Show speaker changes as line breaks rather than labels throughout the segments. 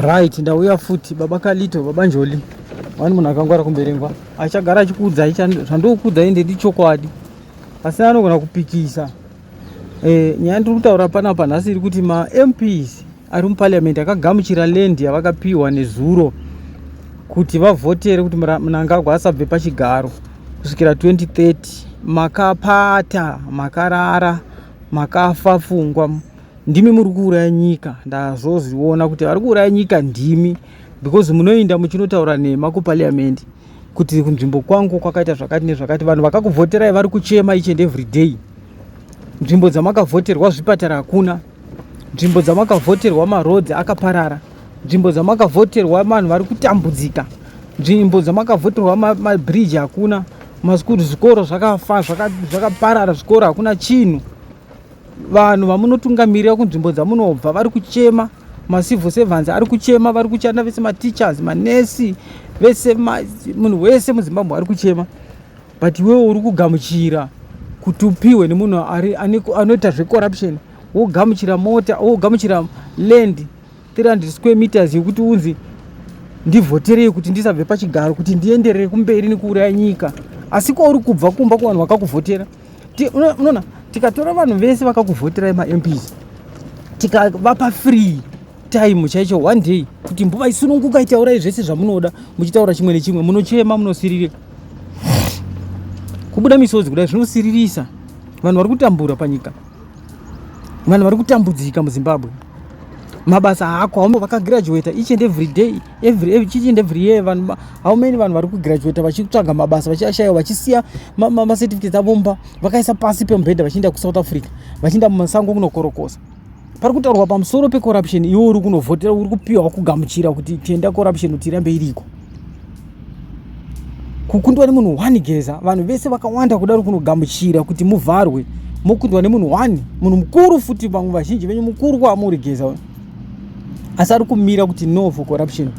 Right, ndauya futi baba Kalito, baba Njoli. Wani munhu akangwara kumberengwa. Achagara achikuudzai zvandokuudzai ndedi chokwadi. Asi anogona kupikisa. Eh, nyaya ndiri kutaura panapa nhasi iri kuti ma MPs ari muparliament akagamuchira land yavakapiwa nezuro kuti vavhotere kuti Mnangagwa asabve pachigaro kusvikira 2030. Makapata, makarara, makafa pfungwa. Ndimi muri kuuraya nyika. Ndazozviona kuti vari kuuraya nyika ndimi because munoinda muchinotaura nhema kuparliament kuti kunzvimbo kwangu kwakaita zvakati nezvakati. Vanhu vakakuvhoterai vari kuchema each and every day. Nzvimbo dzamakavhoterwa zvipatara hakuna, nzvimbo dzamakavhoterwa maroads akaparara, nzvimbo dzamakavhoterwa vanhu vari kutambudzika, nzvimbo dzamakavhoterwa mabridge hakuna, maskuru zvikoro zvakafa zvakaparara, zvikoro hakuna chinhu. Vanhu vamunotungamirira kunzvimbo dzamunobva vari kuchema, macivil servants ari kuchema, vari kuchanda vese, mateachers, manesi, vese, munhu wese muZimbabwe ari kuchema. But iwewe uri kugamuchira kuti upiwe nemunhu anoita zvecorruption, wogamuchira mota, wogamuchira land 300 square meters yekuti unzi ndivhoterei kuti ndisabve pachigaro kuti ndienderere kumberi nekuuraya nyika. Asi kwauri kubva kumba kuvanhu vakakuvhotera, unoona tikatora vanhu vese vakakuvhoterai maMPs tikavapa free time chaicho one day kuti mbuva isununguka itaurai zvese zvamunoda, muchitaura chimwe nechimwe, munochema, munosiririka, kubuda misodzi kudai, zvinosiririsa. Vanhu vari kutambura panyika, vanhu vari kutambudzika muZimbabwe, mabasa haako. Hamo vakagraduata each and every day, each and every year, vanhu, how many vanhu vari kugraduata vachitsvaga mabasa vachiashayiwa, vachisiya macertificates avo mumba vakaisa pasi pemubhedha, vachienda kuSouth Africa, vachienda mumasango kunokorokosa. Pari kutaurwa pamusoro pecorruption, iwe uri kunovhotera, uri kupiwa kugamuchira kuti tenda corruption kuti irambe iriko. Kukundwa nemunhu one Geza, vanhu vese vakawanda kudaro kunogamuchira kuti muvharwe, mokundwa nemunhu one, munhu mukuru futi, vamwe vazhinji venyu mukuru kwamuri Geza, asi ari kumira kuti no for corruption,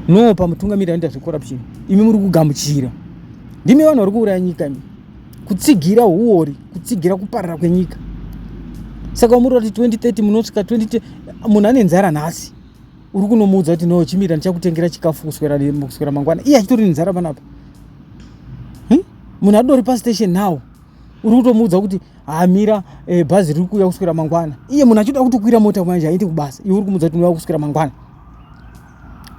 no pamutungamiri anoita zvecorruption. Imi muri kugamuchira, ndimi vanhu vari kuuraya nyika imi, kutsigira huori, kutsigira kuparara kwenyika. Saka muri kuti 2030 munosvika 20, munhu ane nzara nhasi uri kunomuudza kuti no, chimira ndichakutengera chikafu kuswera mangwana, iye achitori nenzara panapa. Munhu adori pastation now, uri kutomuudza kuti hamira, bhazi riri kuuya kuswera mangwana, iye munhu achida kutokwira mota manje aende kubasa, iwe uri kumuudza kuti unouya kuswera mangwana.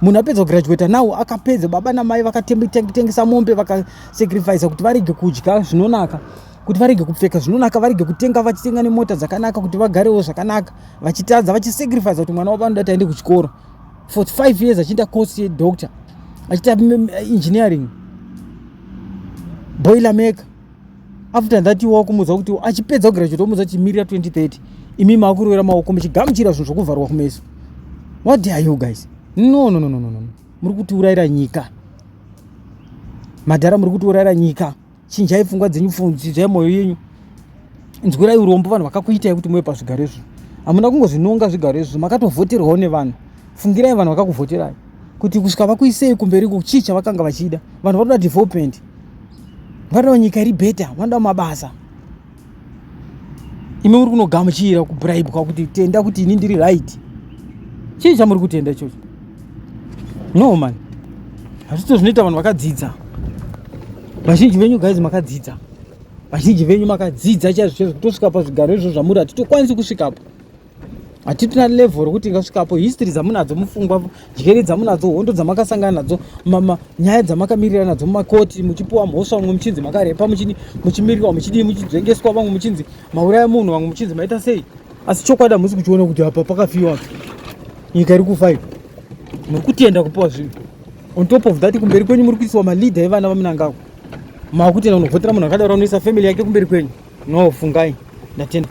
Munhu apedza kugraduata now, akapedza, baba namai vakatengesa mombe, vakasacrifica kuti varege kudya zvinonaka, kuti varege kupfeka zvinonaka, varege kutenga, vachitenga nemota dzakanaka kuti vagarewo zvakanaka, vachitadza, vachisacrifica kuti mwana wavo anoda kuti aende kuchikoro for 5 years, achiita course yedoctor, achiita engineering, boiler maker. After that iwe wakumudza kuti achipedza kugraduate womudza kuti mirira 2030, imi makurovera maoko muchigamuchira zvinhu zvokuvharwa kumeso. What are you guys? No, no, no, no, no, no. Muri kutiurayira nyika, madhara, muri kutiurayira nyika. Chinjai pfungwa dzenyu, chinjai mwoyo yenyu, nzwirai urombo vanhu vakakuitai kuti muve pazvigaro izvo. Hamuna kungozvinonga zvigaro izvo, makatovhoterwawo nevanhu. Fungirai vanhu vakakuvhoterai kuti kusvika vakuisei kumberi, chii chavakanga vachida. Vanhu vanoda development, vanoda nyika iri better, vanoda mabasa. Imi muri kunogamuchira kubribwa kuti tenda kuti ini ndiri right. Chii chamuri kutenda ichocho? No man, hazvito zvinoita vanhu vakadzidza. Vazhinji venyu guys makadzidza, vazhinji venyu makadzidza chaizvo chaizvo kutosvika pazvigaro izvo zvamuri hatitokwanisi kusvikapo, hatitina level rokuti ingasvikapo. History dzamunadzo mupfungwa, njere dzamunadzo, hondo dzamakasangana nadzo, nyaya dzamakamirira nadzo mumakoti, muchipiwa mhosva, vamwe muchinzi makarepa, muchimirirwa, muchidii, muchidzengeswa, vamwe muchinzi mauraya munhu, vamwe muchinzi maita sei, asi chokwadi hamusi kuchiona kuti apa pakafiwa, nyika iri kufa iyi. Muri kutenda kupiwa zvinhu. On top of that, kumberi kwenyu muri kuiswa maleader evana vaMnangagwa. Maakutenda kunovhotera munhu akadaro, anoisa family yake kumberi kwenyu? No, fungai. Ndatenda.